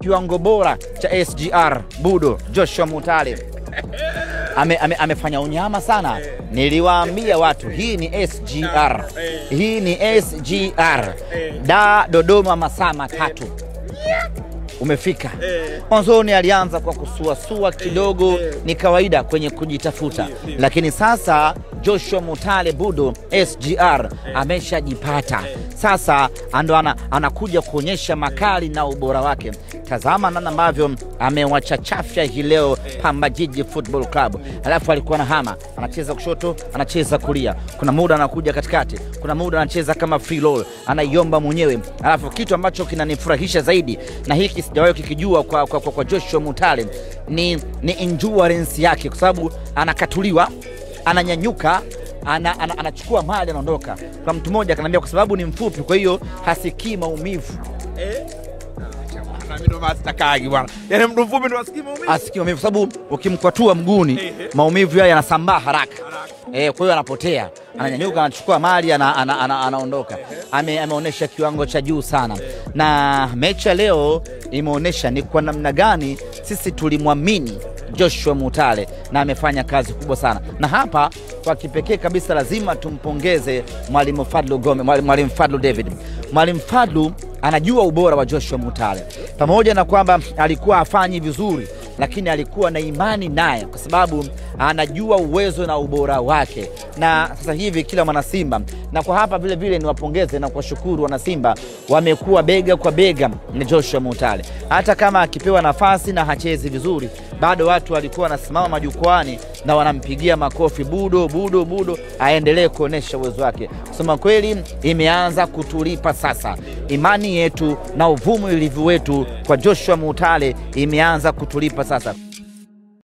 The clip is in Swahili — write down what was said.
Kiwango bora cha SGR Budo Joshua Mutale amefanya unyama sana. Niliwaambia watu hii ni SGR. Hii ni SGR. Da Dodoma masaa matatu. Umefika. Mwanzoni alianza kwa kusuasua kidogo, ni kawaida kwenye kujitafuta. Lakini sasa Joshua Mutale Budo SGR ameshajipata. Sasa ndo anakuja kuonyesha makali na ubora wake. Tazama namna ambavyo amewachachafya hii leo Pamba Jiji Football Club. Alafu alikuwa na hama, anacheza kushoto, anacheza kulia. Kuna muda anakuja katikati, kuna muda anacheza kama free roll, anaiomba mwenyewe. Alafu kitu ambacho kinanifurahisha zaidi na hiki sijawahi kukijua kwa Joshua Mutale ni endurance yake, kwa sababu anakatuliwa, ananyanyuka, anachukua mali, anaondoka. Kuna mtu mmoja akaniambia kwa sababu ni mfupi kwa hiyo hasikii maumivu. Mimi ndo mastakagi bwana. Yaani mtu mfupi ndo asikii maumivu? Asikii maumivu sababu ukimkwatua mguuni maumivu yale yanasambaa haraka. Kwa hiyo anapotea. Ananyanyuka, anachukua mali, anaondoka. Ameonyesha kiwango cha juu sana. Na mechi leo imeonyesha ni kwa namna gani sisi tulimwamini Joshua Mutale na amefanya kazi kubwa sana. Na hapa kwa kipekee kabisa lazima tumpongeze Mwalimu Fadlu Gome, Mwalimu Fadlu David. Mwalimu Fadlu anajua ubora wa Joshua Mutale. Pamoja na kwamba alikuwa hafanyi vizuri, lakini alikuwa na imani naye kwa sababu anajua uwezo na ubora wake. Na sasa hivi kila mwana Simba, na kwa hapa vile vile niwapongeze na kuwashukuru wana Simba, wamekuwa bega kwa bega na Joshua Mutale. Hata kama akipewa nafasi na hachezi vizuri, bado watu walikuwa wanasimama majukwani na wanampigia makofi, Budo Budo Budo, aendelee kuonesha uwezo wake. Kusema kweli imeanza kutulipa sasa. Imani yetu na uvumilivu wetu kwa Joshua Mutale imeanza kutulipa sasa.